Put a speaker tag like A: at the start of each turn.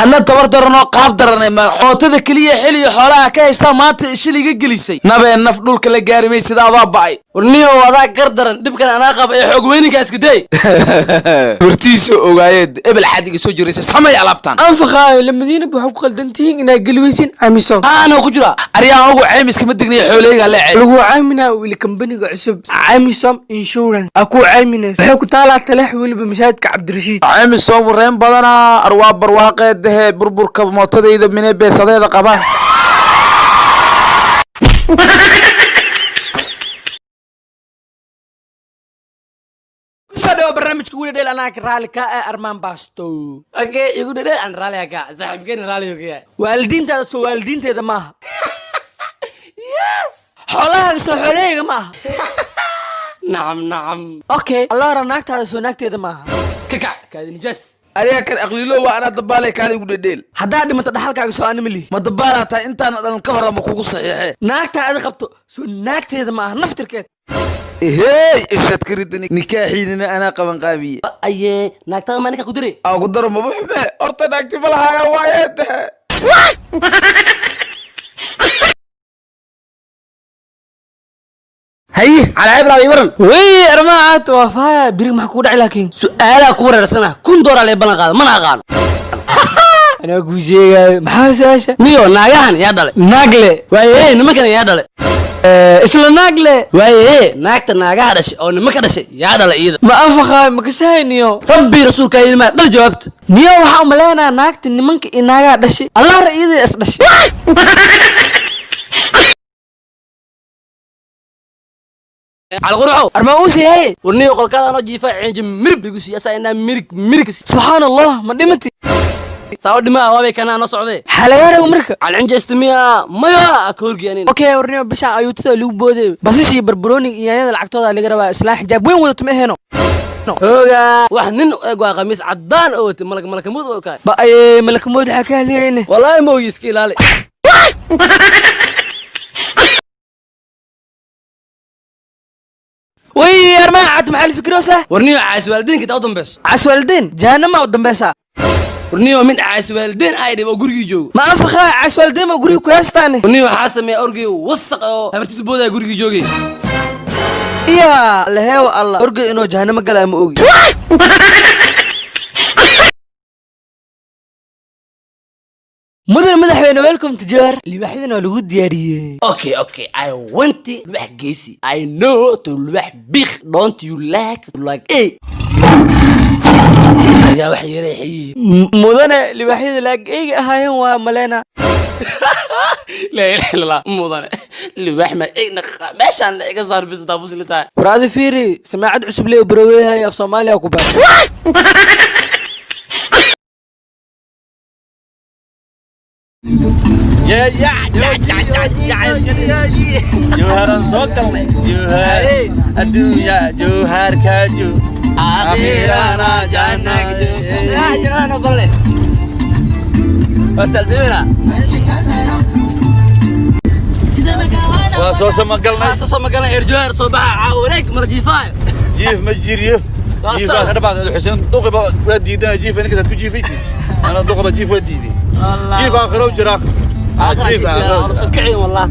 A: Anna tabar daranoo qaab daranay, ma xootada keliya xiliyo xoolaha ka haystaa maanta shiliga gelisay. Nabee naf dhulka la gaari may sida adaa ba'ay.
B: Warniyow, adaa gar daran, dhibkan anaa qaba ee xoog weyninka iska day.
A: Hortiisa ogaayeed ebel xadiga soo jiraysa samay alaabtan.
C: Anfaqaayo, lamadiinaba waxaa ku qaldantihiin inaad geliweysin Amisom.
B: Aana ku jira.
A: Aryaa, anugu caymiskama digniya, xooleyga leece.
C: Lagu cayminaa weli kambaniga cusub Camisom Insurance aa ku cayminaysa. Waxay ku taalaa Taleex, weliba mashaahidka Cabdirashiid.
A: Caymis soo wareen badanaa, arwaa barwaaqeedahe, burburka mootadayda minee beesadeeda qabaan.
C: Kusoo dhawo barnaamijka Wili Dheel. Anaa ka raali ka ah, Armaan Baasto.
B: Okay, igu dhedheel, aan raaliga ka saaxiibkeena raaliga ka yahay.
C: Waalidiintaada soo waalidiinteeda maaha. Xoolahaaga soo xoolahayga maaha.
B: Nacam, nacam.
C: Okay, alloora, naagtaada soo naagteeda maaha.
B: Kakac kaadi nijaas.
A: Arigaa kan aqliilo waa anaa dabaalay, kaala igu dhedheel.
C: Haddaad dhimato dhaxalkaaga soo anima lihi.
A: Ma dabaalaa tahay? Intaana dhan ka hor ama kugu saxiixe.
C: Naagtaa adi qabto soo naagteeda maaha naftirkeed.
A: Ehey, ishad karidani, nikaaxiinina anaa qaban qaabiye.
B: Aye, naagtada maa ninka ku diray?
A: Aa ku daro, maba xume horta, naagti malahaaga waaye dehe. Haye.
B: Cala cibraaw, ii waran.
C: Wey armaacaad, waa faaya birig, maxaa kugu dhacay laakiin?
B: Su-aalaa ku wareersana, $1000 lee ballan qaada, mana aqaano.
C: Anaa kuu sheegaayo, maxaa su-aasha?
B: Niyo, naagahan yaa dhalay?
C: Naagle.
B: Waaye, nimankan yaa dhalay?
C: Isla naagle.
B: Waaye, naagta naagaha dhashay oo nimanka dhashay yaa dhalay iyada?
C: Ma anfaqaayo, ma kasahay niyo.
B: Rabbi rasuulka yidhi, dhal jawaabta.
C: Niyo, waxaa umaleynaa naagta nimanka iyo naagaha dhashay allahra iyada is dhashay.
B: Cali qurxow.
C: Armaa uusi haye.
B: Warniyo, qolkaada noo jiifa, ceenji mirib igu siiya asaa inaa mirig mirig.
C: Subxaan Allah, ma dhimati?
B: Saa u dhimaa, waabay kanaa noo socdee.
C: Xalagaaraga marka.
B: Cali cinjaysta miya? Maya, ka horgi anin.
C: Okay, warniyo, bishaan ayuutada lagu booday, basashii, barbarooniga iyo yaanyada lacagtooda laga rabaa. Islaan xijaab weyn wadato ma aheno.
B: Hooga, wax nin u eg waa qamiis caddaan oo watay malak malakamud oo kaay.
C: Ba aye, malakamood waxaa ka hadlayayne.
B: Wallaahi ma ogi, iska ilaali.
C: Way armaa cad, maxaa la fikiroosaa?
B: Warniyo, caasi waalidiinka intaa u dambayso.
C: Caswaalideen jahanama u dambeysaa.
B: Warniyo, mid caasi waalidiin ay dhib oo gurigii joogo.
C: Ma anfaqaa, caswaalideen ma guriga ku haystaane?
B: Warniyo, waxaa sameeya orgey wasaq oo habartiisa boodaya gurigii joogay.
C: Iya laheewa Allah, orgey inuu jahanamo galaa ma ogi. Mudan madaxweyne, welcome to Jowhar. Libaaxyadan waa lagu diyaariyey.
B: Okay, I want lubax geesi. I know to lubax bik. Don't you like to like a ayaa wax yaray xayiin.
C: Mudane, libaaxyada laag eyga ahaayeen waa maleena.
B: Laa ilaaha illallah, mudane, libax ma egna meeshaan la iga saar bis taa musli tahay.
C: War adi fiiri, samaacad cusub lee baraweehay, af Soomaaliya ku bar.
D: Jowharan soo galnay, Jowhar adduunya, Jowhar kaaju.
B: Aakhirana jannada balle wasalbina.
D: Waa soo samagalnay.
B: Soo magala erjoar, soo baxa caawa, wareeg mala jiifaayo.
D: Jiif ma jiriyo.
B: Soo
D: jiif
B: socda.
D: Baa ka dhabaad Xuseen duqiba waa diidan jiif, ninkasaad ku jiifaysid, ana duqiba jiif waa diiday, jiif aakhiro jiraa. Ah, jiif aakhiro.
B: Soo kicin wallah.